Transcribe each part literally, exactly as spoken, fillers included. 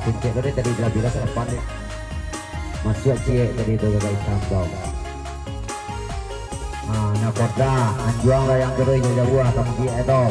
Puncak tadi, tadi lah bilas lapan ni. Masuak ciek tadi tu, Kakak Itam tu. Ah, nakoda, anjuang lah yang terus, jauah-jauah ka magiak tu.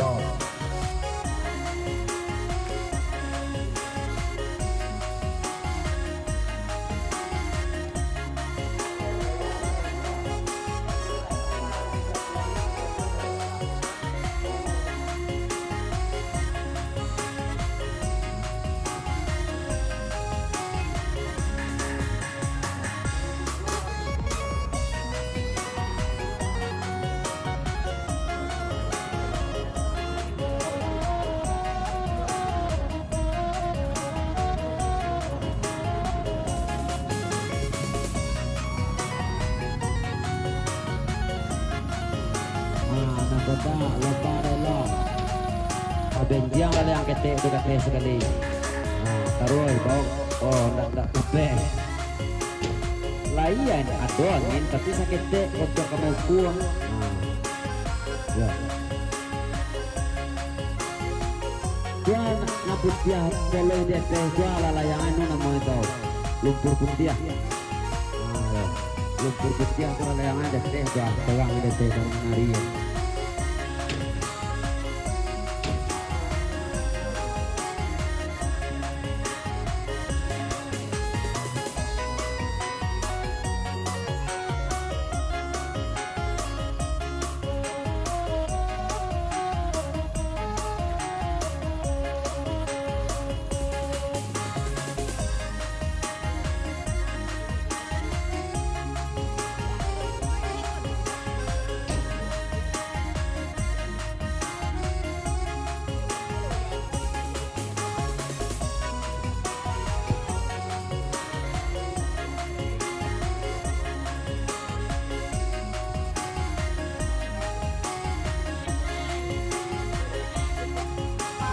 Ah, nakoda, lomba elok. Ah, benjiang lah yang ketek tu kateh sakali. Ah, taruih, bau. Oh, ndak, ndak tapeh. Lai ado angin, tapi saketek kocok ka maukuang. Ah. Yo. Tuan, nan putiah poleh di ateh tu, alah layangan tu namo itu. Lumpur putiah. Ah, yo. Lumpur putiah tu alah layangan di ateh tu, terang di ateh tu, nari.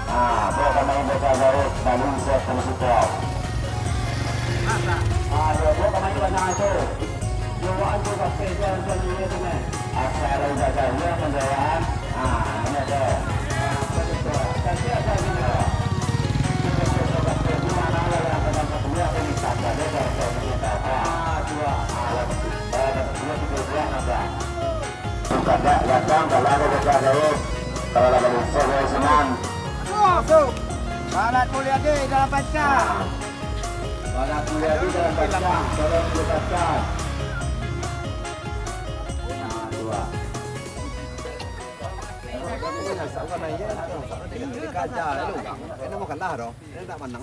Ah, buah pamain bocah Garut, balun set sama suko. Ah, yo, buah pamain banyak itu. Yo, wak antu basket tu, antu ni tu, meh. Asal udah jauah menjauhan. Ah, ini tu. Ah, betul tu. Kasih asal gitu. Betul tu, basket di mana lah yang akan satu dia, apa ni, tak ada, dia tak tahu, tak tahu. Ah, dua. Ah, dua, tiga, dua, ada. Kada datang, kalau ada bocah Garut, kalau lah balinsek, yo, senang. Masuk. Barat Mulyadi dalam pancang. Barat Mulyadi dalam pancang, dalam pancang. Nah, dua.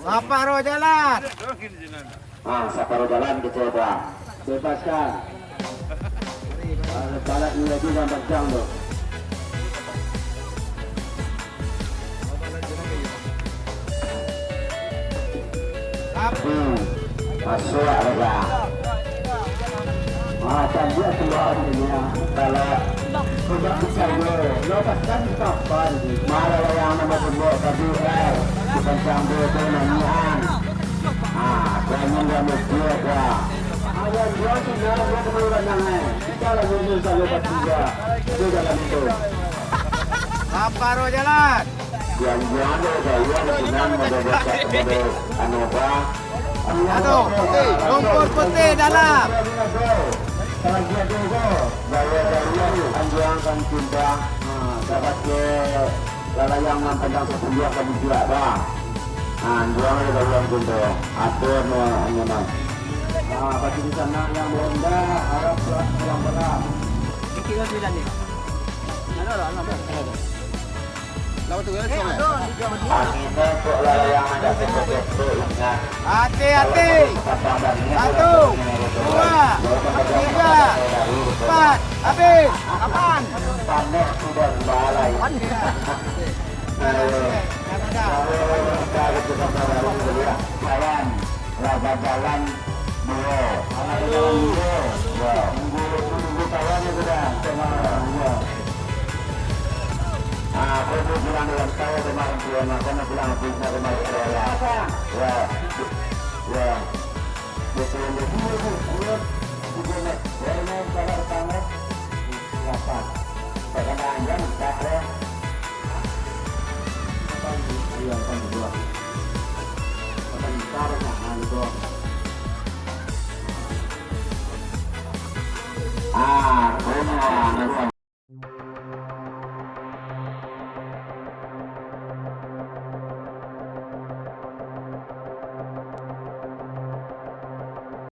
Saparo jalan. Ah, saparo jalan kecil tu, ah. Bebaskan. Ah, balat ni lagi dalam pancang tu. Hmm. Masuk, Raja. Ah, cantik keluar ni, ya. Kalau tidak percaya, lepaskan kapal. Mana yang nama sebuah tadi, eh, bukan campur tu, nyanyian. Ah, jangan dia mikir, ya. Ayah, dia tinggal, dia kembali pandangan. Kita lagi susah lupa tiga. Itu dalam itu. Apa roh jalan? Buang-buang deh, gaya di Pinang, model bocah, model anu apa? Aduh, putih, lumpur putih dalam. Gaya-gaya anjuang kan cinta. Ha, dapat ke lalayang nan pandang sapuluah ka bujuak, bah. Ha, anjuang deh gaya cinta. Atur no, anu no. Ha, bagi di sana yang berendah, harap pulang-pulang. Kira sembilan ni. Ada lah, ada lah. Lawan tu, eh, song, eh. Angin kok lah yang ada sebetul ingat. Hati-hati. Satu, dua, tiga, empat, habis. Lapan. Panas sudah balai. Ayo. Ayo, kita, kita baru melihat kawan. Lah bajalan duo. Anak bajalan duo. Ya. Nunggu, nunggu kawan ni sudah. Tenang, ya. Ah, aku tu bilang dalam saya kemarin, dia makan, aku bilang, aku bisa kemarin, ya. Ya. Ya. Betul, betul, betul. Tiga meter. Dari mana, salah, tangga. Lapan. Tengah panjang, tak ada.